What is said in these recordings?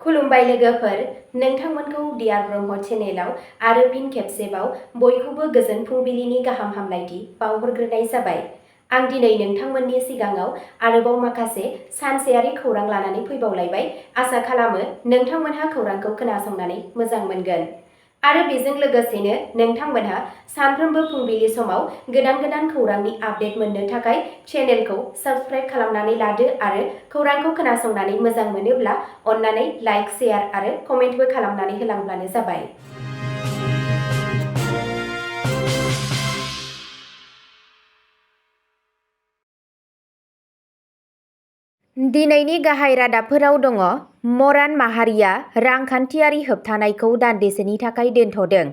खुलुमबाय लोगोफोर, नोंथांमोनखौ डियार ब्रह्म चेनेलाव आरो फिन खेबसेबाव बयखौबो गोजोन फुंबिलिनि गाहाम हामलायथि बावहरग्रोनाय जाबाय। आं दिनै नोंथांमोननि सिगाङाव आरोबाव माखासे सानसेयारि खौरां लानानै फैबावलायबाय। आसा खालामो नोंथांमोनहा खौरांखौ खोनासंनानै मोजां मोनगोन। आरो बेजों लोगोसेनो नोंथांमोनहा सानफ्रोमबो फुंबिलि समाव गोदान खौरांनि आपडेट मोननो थाखाय चेनेलखौ साबस्क्राइब खालामनानै लादो आरो खौरांखौ खोनासंनानै मोजां मोनोब्ला अन्नानै लाइक, शेयार आरो कमेन्टबो खालामनानै होलांब्लानो जाबाय। दिनैनि गाहाय रादाबफोराव दङ। मरान माहारिया रांखान्थियारि होबथानायखौ दान्दिसेनि थाखाय दोनथ'दों।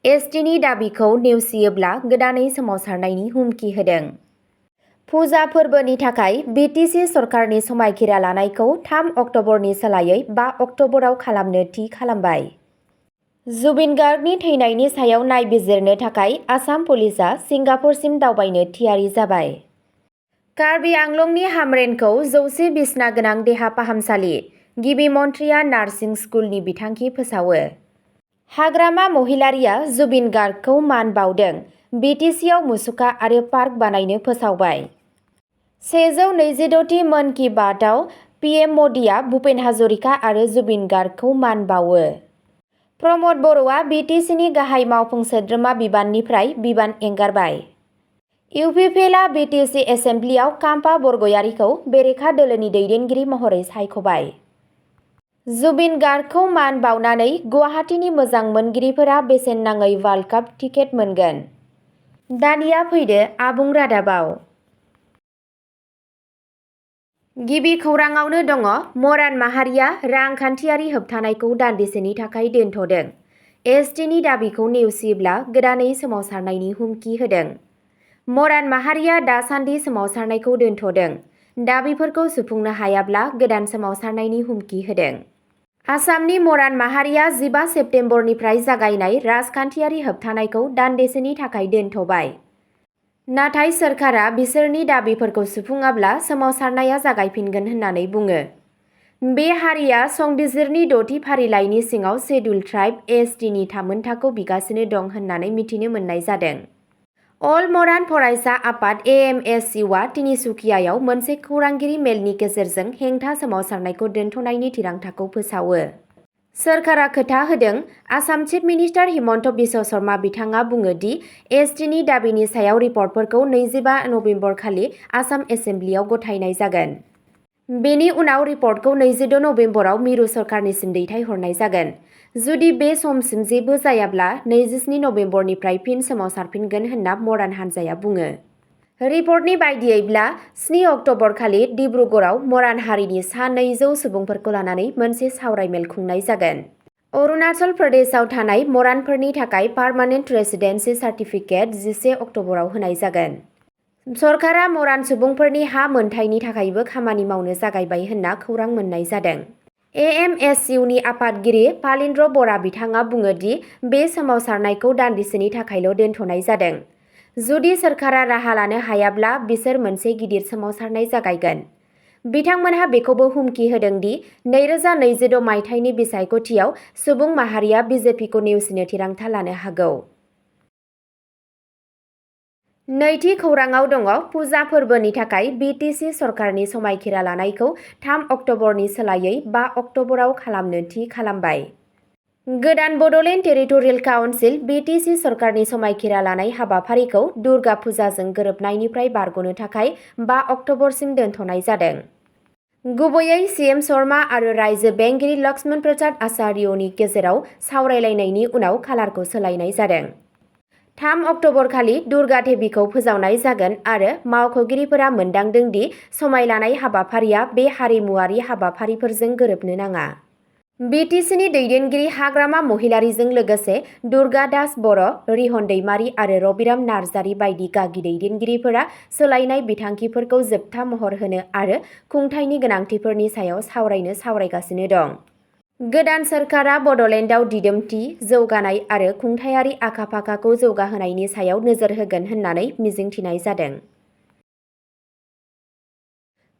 एसटिनि दाबिखौ नेवसियोब्ला गोदानै सोमावसारनायनि हुमखि होदों। फुजा फोरबोनि थाखाय बिटिसि सरकारनि समायखिरा लानायखौ 3 अक्ट'बरनि सोलायै 5 अक्ट'बराव खालामनो थि खालामबाय। जुबिन गार्गनि थैनायनि सायाव नायबिजिरनो थाखाय आसाम पुलिसआ सिंगापुरसिम दावबायनो थियारि जाबाय। कार्बि आंलंनि हामरेनखौ 100 बिसना गोनां देहा फाहामसालि, गिबि मन्थ्रिया नार्सिं स्कुलनि बिथांखि फोसावो। हाग्रामा महिलारिया जुबिन गार्गखौ मान बाउदों। बिटिसिआव मुसुखा आरो पार्क बानायनो फोसावबाय। 126थि मन की बातआव पिएम मदिआ भुपेन हाजरिका आरो जुबिन गार्गखौ मान बावो। प्रमद बर'आ बिटिसिनि गाहाय मावफुं सोद्रोमा बिबाननिफ्राय बिबान एंगारबाय। इउपिपिएलआ बिटिसि एसेमब्लियाव काम्पा बरग'यारिखौ बेरेखा दोलोनि दैदेनगिरि महरै सायख'बाय। जुबिन गार्गखौ मान बावनानै गुवाहाटीनि मोजां मोनगिरिफोरा बेसेन नाङै वर्ल्ड काप टिकेट मोनगोन। दानिया फैदो आबुं रादाबाव। गिबि खौराङावनो दङ। मरान माहारिया रांखान्थियारि होबथानायखौ दान्दिसेनि थाखाय दोनथ'दों। एसटिनि दाबिखौ नेवसियोब्ला गोदानै सोमावसारनायनि हुमखि होदों। मरान माहारिया दासान्दि सोमावसारनायखौ दोनथ'दों। दाबिफोरखौ सुफुंनो हायाब्ला गोदान सोमावसारनायनि हुमखि होदों। आसामनि मरान माहारिया 15 सेप्तेम्बरनिफ्राय जागायनाय राजखान्थियारि होबथानायखौ दान्दिसेनि थाखाय दोनथ'बाय। नाथाय सोरखारा बिसोरनि दाबिफोरखौ सुफुङाब्ला सोमावसारनाया जागायफिनगोन होननानै बुङो। बे हारिया संबिजिरनि 6थि फारिलाइनि सिङाव शेड्युल ट्राइब एसटिनि थामोनथाखौ बिगासिनो दं होननानै मिथिनो मोननाय जादों। अल मरान फरायसा आफाद एएमएसइउआ तिनिसुकियायाव मोनसे खौरांगिरि मेलनि गेजेरजों हेंथा सोमावसारनायखौ दोनथ'नायनि थिरांथाखौ फोसावो। सोरखारा खोथा होदों। आसाम चिफ मिनिस्टार हिमन्त बिश्व शर्मा बिथाङा बुङो दि एसटिनि दाबिनि सायाव रिपर्टफोरखौ 25 नबेम्बर खालि आसाम एसेमब्लियाव गथायनाय जागोन। बेनि उनाव रिपर्टखौ 22 नबेम्बराव मिरु सरकारनिसिम दैथायहरनाय जागोन। जुदि बे समसिम जेबो जायाब्ला 27 नबेम्बरनिफ्राय फिन सोमावसारफिनगोन होनना मरान हान्जाया बुङो। रिपर्टनि बायदियैब्ला 7 अक्ट'बर खालि डिब्रुगड़आव मरान हारिनि सा 200 सुबुंफोरखौ लानानै मोनसे सावरायमेल खुंनाय जागोन। अरुणाचल प्रदेशआव थानाय मरानफोरनि थाखाय पार्मानेन्ट रेसिडेन्सि सार्टिफिकेट 11 अक्ट'बराव होनाय जागोन। सरकारा मरान सुबुंफोरनि हा मोनथायनि थाखायबो खामानि मावनो जागायबाय होनना खौरां मोननाय जादों। एएमएसइउनि आफादगिरि फालिन्द्र बरा बिथाङा बुङो दि बे सोमावसारनायखौ दान्दिसेनि थाखायल' दोनथ'नाय जादों। जुदि सोरखारा राहा लानो हायाब्ला बिसोर मोनसे गिदिर सोमावसारनाय जागायगोन। बिथांमोनहा बेखौबो हुमखि होदों दि 2026 मायथाइनि बिसायख'थियाव सुबुं माहारिया बिजेपिखौ नेवसिनो थिरांथा लानो हागौ। नैथि खौराङाव दङ। फुजा फोरबोनि थाखाय बिटिसि सरकारनि समायखिरा लानायखौ 3 अक्ट'बरनि सोलायै 5 अक्ट'बराव खालामनो थि खालामबाय। गोदान बड'लेण्ड टेरिटरियेल काउन्सिल बिटिसि सरकारनि समायखिरा लानाय हाबाफारिखौ दुर्गा फुजाजों गोरोबनायनिफ्राय बारग'नो थाखाय 5 अक्ट'बरसिम दोनथ'नाय जादों। गुबैयै सीएम शर्मा आरो रायजो बेंगिरि लक्ष्मण प्रसाद आचार्यनि गेजेराव सावरायलायनायनि उनाव खालारखौ सोलायनाय जादों। 3 अक्ट'बर खालि दुर्गा देबीखौ फोजावनाय जागोन आरो मावख'गिरिफोरा मोनदांदों दि समाय लानाय हाबाफारिया बे हारिमुआरि हाबाफारिफोरजों गोरोबनो नाङा। बिटिसिनि दैदेनगिरि हाग्रामा महिलारिजों लोगोसे दुर्गा दास बर', रिहन दैमारी आरो रबिराम नार्जारी बायदि गागि दैदेनगिरिफोरा सोलायनाय बिथांखिफोरखौ जोबथा महर होनो आरो खुंथायनि गोनांथिफोरनि सायाव सावरायगासिनो दं। गोदान सोरखारा बड'लेण्डआव दिदोमथि, जौगानाय आरो खुंथायारि आखा-फाखाखौ जौगाहोनायनि सायाव नोजोर होगोन होननानै मिजिंथिनाय जादों।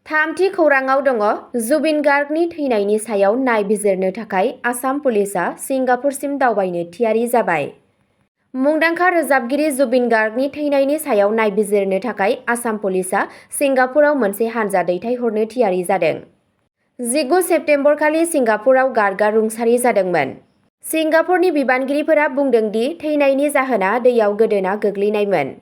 थामथि खौराङाव दङ जुबिन गार्गनि थैनायनि सायाव नायबिजिरनो थाखाय आसाम पुलिसआ सिंगापुरसिम दावबायनो थियारि जाबाय। मुंदांखा रोजाबगिरि जुबिन गार्गनि थैनायनि सायाव नायबिजिरनो थाखाय आसाम पुलिसआ सिंगापुराव मोनसे हानजा दैथायहरनो थियारि जादों। 19 सेप्तेम्बरखालि सिंगापुराव गार्गआ रुंसारि जादोंमोन। सिंगापुरनि बिबानगिरिफोरा बुंदों दि थैनायनि जाहोना दैयाव गोदोना गोग्लैनायमोन।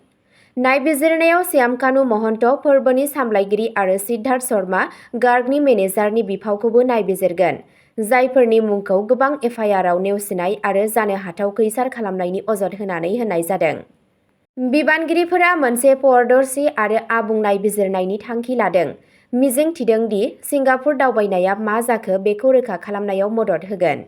नायबिजिरनायाव श्यामकानु महन्त फोरबोनि सामलायगिरि आरो सिद्धार्थ शर्मा गार्गनि मेनेजारनि बिफावखौबो नायबिजिरगोन, जायफोरनि मुंखौ गोबां एफआइआरआव नेवसिनाय आरो जानो हाथाव खैसार खालामनायनि अजद होनानै होनाय जादों। बिबानगिरिफोरा मोनसे पारदर्शी आरो आबुं नायबिजिरनायनि थांखि लादों, मिजिं थिदों दि सिंगापुर दावबायनाया मा जाखो बेखौ रोखा खालामनायाव मदद होगोन।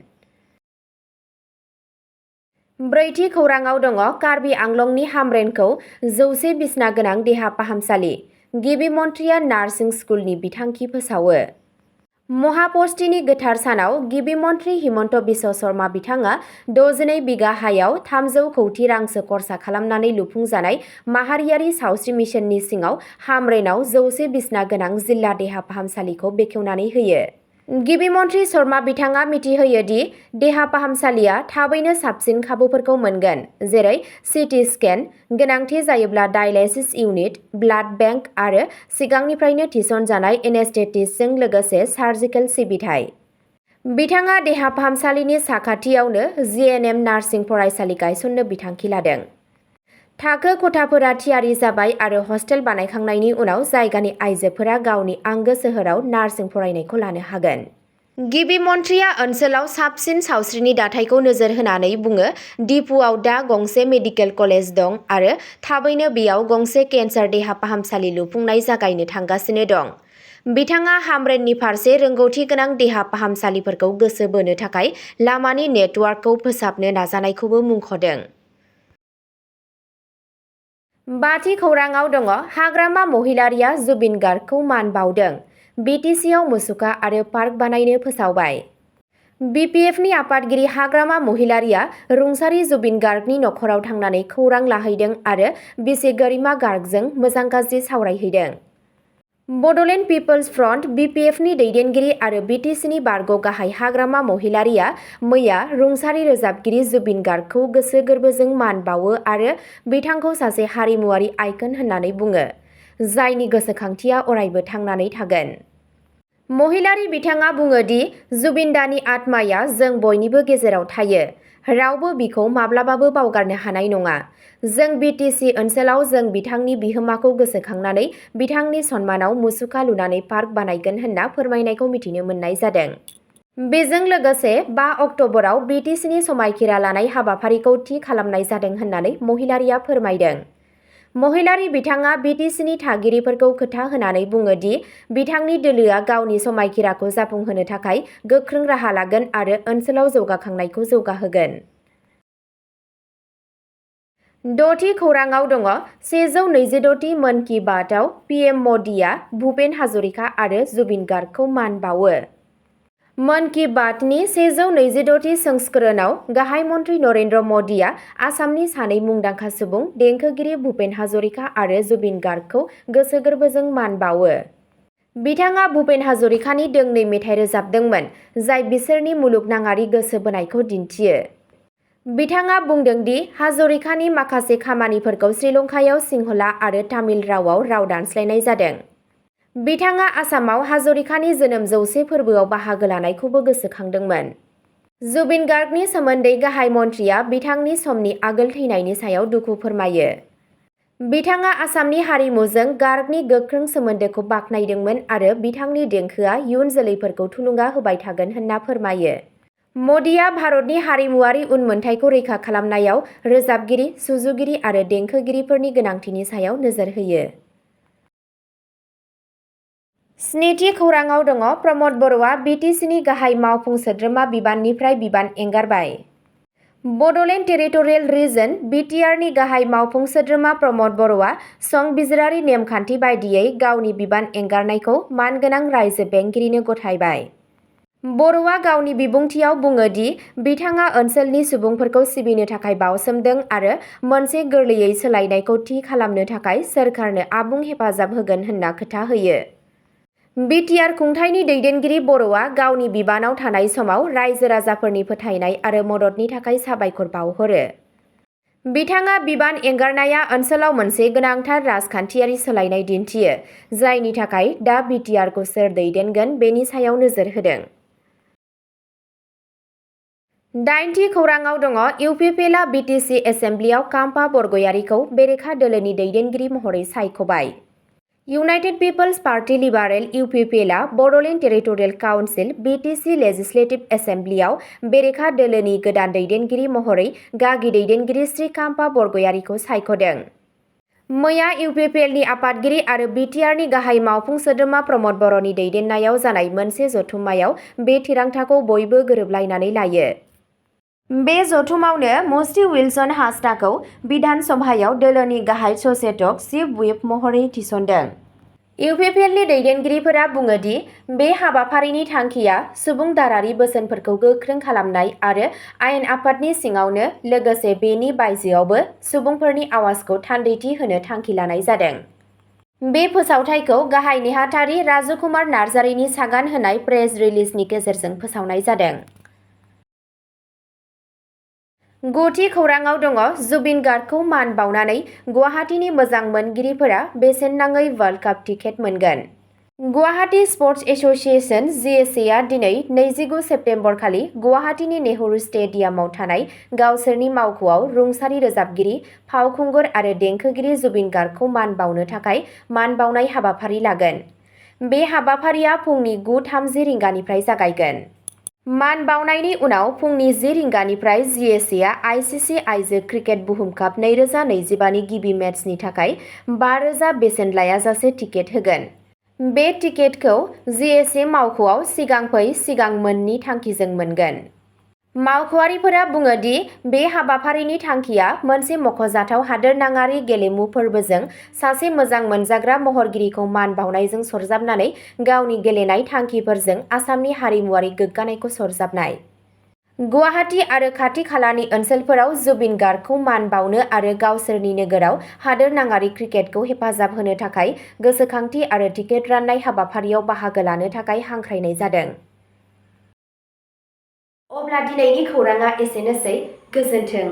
ब्रैथि खौराङाव दङ कार्बि आंलंनि हामरेनखौ 100 बिसना गोनां देहा फाहामसालि, गिबि मन्थ्रिया नार्सिं स्कुलनि बिथांखि फोसावो। महापस्थिनि गोथार सानाव गिबि मन्थ्रि हिमन्त बिश्व शर्मा बिथाङा 62 बिगा हायाव 300 कौटि रांसो खरसा खालामनानै लुफुंजानाय माहारियारि सावस्रि मिशननि सिङाव हामरेनाव 100 बिसना गोनां जिल्ला देहा फाहामसालिखौ बेखेवनानै होयो। गिबि मन्थ्रि शर्मा बिथाङा मिथिहोयो दि देहा फाहामसालिया थाबैनो साबसिन खाबुफोरखौ मोनगोन, जेरै सिटि स्केन, गोनांथि जायोब्ला डायलाइसिस इउनिट, ब्लाड बेंक आरो सिगांनिफ्रायनो थिसनजानाय एनेस्थेटिस्टजों लोगोसे सार्जिकेल सिबिथाय। बिथाङा देहा फाहामसालिनि साखाथियावनो जिएनएम नार्सिं फरायसालि गायसननो बिथांखि लादों। थाखो खथाफोरा थियारि जाबाय आरो हस्टेल बानायखांनायनि उनाव जायगानि आइजोफोरा गावनि आंगो सोहोराव नार्सिं फरायनायखौ लानो हागोन। गिबि मन्थ्रिया ओनसोलाव साबसिन सावस्रिनि दाथायखौ नोजोर होनानै बुङो डिपुआव दा गंसे मेडिकेल कलेज दं आरो थाबैनो बेयाव गंसे केन्सार देहा फाहामसालि लुफुंनाय जागायनो थांगासिनो दं। बिथाङा हामरेननि फारसे रोंगौथि गोनां देहा फाहामसालिफोरखौ गोसो बोनो थाखाय लामानि नेटवार्कखौ फोसाबनो नाजानायखौबो मुंख'दों। बाथि खौराङाव दङ हाग्रामा महिलारिया जुबिन गार्गखौ मान बाउदों, बिटिसिआव मुसुखा आरो पार्क बानायनो फोसावबाय। बिपिएफनि आफादगिरि हाग्रामा महिलारिया रुंसारि जुबिन गार्गनि नखराव थांनानै खौरां लाहैदों आरो बिसि गरिमा गार्गजों मोजां गाज्रि सावरायहैदों। बड'लेण्ड पिपल्स फ्रन्ट बिपिएफनि दैदेनगिरि आरो बिटिसिनि बारग' गाहाय हाग्रामा महिलारिया मैया रुंसारि रोजाबगिरि जुबिन गार्गखौ गोसो गोरबोजों मान बावो आरो बिथांखौ सासे हारिमुआरि आइकन होननानै बुङो, जायनि गोसोखांथिया अरायबो थांनानै थागोन। महिलारि बिथाङा बुङो दि जुबिन दानि आत्माया जों बयनिबो गेजेराव थायो, रावबो बिखौ माब्लाबाबो बावगारनो हानाय नङा। जों बिटिसि ओनसोलाव जों बिथांनि बिहोमाखौ गोसोखांनानै बिथांनि सन्मानाव मुसुखा लुनानै पार्क बानायगोन होनना फोरमायनायखौ मिथिनो मोननाय जादों। बेजों लोगोसे 5 अक्ट'बराव बिटिसिनि समायखिरा लानाय हाबाफारिखौ थि खालामनाय जादों होननानै महिलारिया फोरमायदों। महिलारि बिथाङा बिटिसिनि थागिरिफोरखौ खोथा होनानै बुङो दि बिथांनि दोलोआ गावनि समायखिराखौ जाफुंहोनो थाखाय गोख्रों राहा लागोन आरो ओनसोलाव जौगाखांनायखौ जौगाहोगोन। द'थि खौराङाव दङ 126थि मन की बातआव पिएम मदिआ भुपेन हाजरिका आरो जुबिन गार्गखौ मान बावो। मन की बातनि 126थि संस्करणआव गाहाय मन्थ्रि नरेन्द्र मदिआ आसामनि सानै मुंदांखा सुबुं देंखोगिरि भुपेन हाजरिका आरो जुबिन गार्गखौ गोसो गोरबोजों मान बावो। बिथाङा भुपेन हाजरिकानि दोंनै मेथाइ रोजाबदोंमोन, जाय बिसोरनि मुलुगनाङारि गोसो बोनायखौ दिन्थियो। बिथाङा बुंदों दि हाजरिकानि माखासे खामानिफोरखौ श्रीलंकायाव सिंहला आरो तामिल रावाव राव दानस्लायनाय जादों। बिथाङा आसामाव हाजरिकानि जोनोम 100 फोरबोआव बाहागो लानायखौबो गोसोखांदोंमोन। जुबिन गार्गनि सोमोन्दै गाहाय मन्थ्रिया बिथांनि समनि आगोल थैनायनि सायाव दुखु फोरमायो। बिथाङा आसामनि हारिमुजों गार्गनि गोख्रों सोमोन्दोखौ बाख्नायदोंमोन आरो बिथांनि देंखोआ इयुन जोलैफोरखौ थुलुंगा होबाय थागोन होनना फोरमायो। मदिआ भारतनि हारिमुआरि उनमोनथाइखौ रैखा खालामनायाव रोजाबगिरि, सुजुगिरि आरो देंखोगिरिफोरनि गोनांथिनि सायाव नोजोर होयो। स्निथि खौराङाव दङ प्रमद बर'आ बिटिसिनि गाहाय मावफुं सोद्रोमा बिबाननिफ्राय बिबान एंगारबाय। बड'लेण्ड टेरिटरियेल रिजन बिटिआरनि गाहाय मावफुं सोद्रोमा प्रमद बर'आ संबिजिरारि नेमखान्थि बायदियै गावनि बिबान एंगारनायखौ मानगोनां रायजो बेंगिरिनो गथायबाय। बर'आ गावनि बिबुंथियाव बुङो दि बिथाङा ओनसोलनि सुबुंफोरखौ सिबिनो थाखाय बावसोमदों आरो मोनसे गोरलैयै सोलायनायखौ थि खालामनो थाखाय सोरखारनो आबुं हेफाजाब होगोन होनना खोथा होयो। बिटिआर खुंथायनि दैदेनगिरि बर'आ गावनि बिबानाव थानाय समाव रायजो राजाफोरनि फोथायनाय आरो मददनि थाखाय साबायखर बावहरो। बिथाङा बिबान एंगारनाया ओनसोलाव मोनसे गोनांथार राजखान्थियारि सोलायनाय दिन्थियो, जायनि थाखाय दा बिटिआरखौ सोर दैदेनगोन बेनि सायाव नोजोर होदों। 8थि खौराङाव दङ इउपिपिएलआ बिटिसि एसेम्ब्लियाव काम्पा बरगयारीखौ बेरेखा दोलोनि दैदेनगिरि महरै सायख'बाय। इउनाइटेड पिपल्स पार्टी लिबारेल इउपिपिएलआ Bodoland territorial council BTC legislative एसेम्ब्लियाव बेरेखा दोलोनि गोदान दैदेनगिरि महरै गागि दैदेनगिरि श्री काम्पा बरगयारीखौ सायख'दों। मैया इउपिपिएलनि आफादगिरि आरो बिटिआरनि गाहाय मावफुं सोद्रोमा प्रमद बर'नि दैदेननायाव जानाय मोनसे जथुम्मायाव बे थिरांथाखौ बयबो गोरोबलायनानै लायो। बे जथुमावनो मुस्ति विल्सन हाज'नाखौ बिधान सभायाव दोलोनि गाहाय सचेतक चिफ व्हिप महरै थिसनदों। इउपिपिएलनि दैदेनगिरिफोरा बुङो दि बे हाबाफारिनि थांखिया सुबुं दारारि बोसोनफोरखौ गोख्रों खालामनाय आरो आयेन आफादनि सिङावनो लोगोसे बेनि बायजोआवबो सुबुंफोरनि आवाजखौ थान्दैथि होनो थांखि लानाय जादों। बे फोसावथायखौ गाहाय नेहाथारि राजकुमार नार्जारिनि सागान होनाय प्रेस रिलिजनि गेजेरजों फोसावनाय जादों। 9थि खौराङाव दङ जुबिन गार्गखौ मान बावनानै गुवाहाटीनि मोजां मोनगिरिफोरा बेसेन नाङै वर्ल्ड काप टिकेट मोनगोन। गुवाहाटी स्पर्टस एस'सिएशन (जिएसएआ) दिनै 29 सेप्तेम्बर खालि गुवाहाटीनि नेहरू स्टेडियामाव थानाय गावसोरनि मावख'आव रुंसारि रोजाबगिरि, फावखुंगुर आरो देंखोगिरि जुबिन गार्गखौ मान बावनो थाखाय मान बावनाय हाबाफारि लागोन। बे हाबाफारिया फुंनि 9:30 रिंगानिफ्राय जागायगोन। मान बावनायनि उनाव फुंनि 10 रिंगानिफ्राय जिएसएआ आइसिसि आइजो क्रिकेट बुहुम काप 2025 नि गिबि मेचनि थाखाय 5,000 बेसेन लायाजासे टिकेट होगोन। बे टिकेटखौ जिएसए मावख'आव सिगां फै सिगां मोननि थांखिजों मोनगोन। मावख'आरिफोरा बुङो दि बे हाबाफारिनि थांखिया मोनसे मख'जाथाव हादोरनाङारि गेलेमु फोरबोजों सासे मोजां मोनजाग्रा महरगिरिखौ मान बावनायजों सरजाबनानै गावनि गेलेनाय थांखिफोरजों आसामनि हारिमुआरि गोग्गानायखौ सरजाबनाय। गुवाहाटी आरो खाथि खालानि ओनसोलफोराव जुबिन गार्गखौ मान बावनो आरो गावसोरनि नोगोराव हादोरनाङारि क्रिकेटखौ हेफाजाब होनो थाखाय गोसोखांथि आरो टिकेट राननाय हाबाफारियाव बाहागो लानो थाखाय हांख्रायनाय जादों। अब्ला दिनैनि खौराङा एसेनोसै। गोजोन्थों।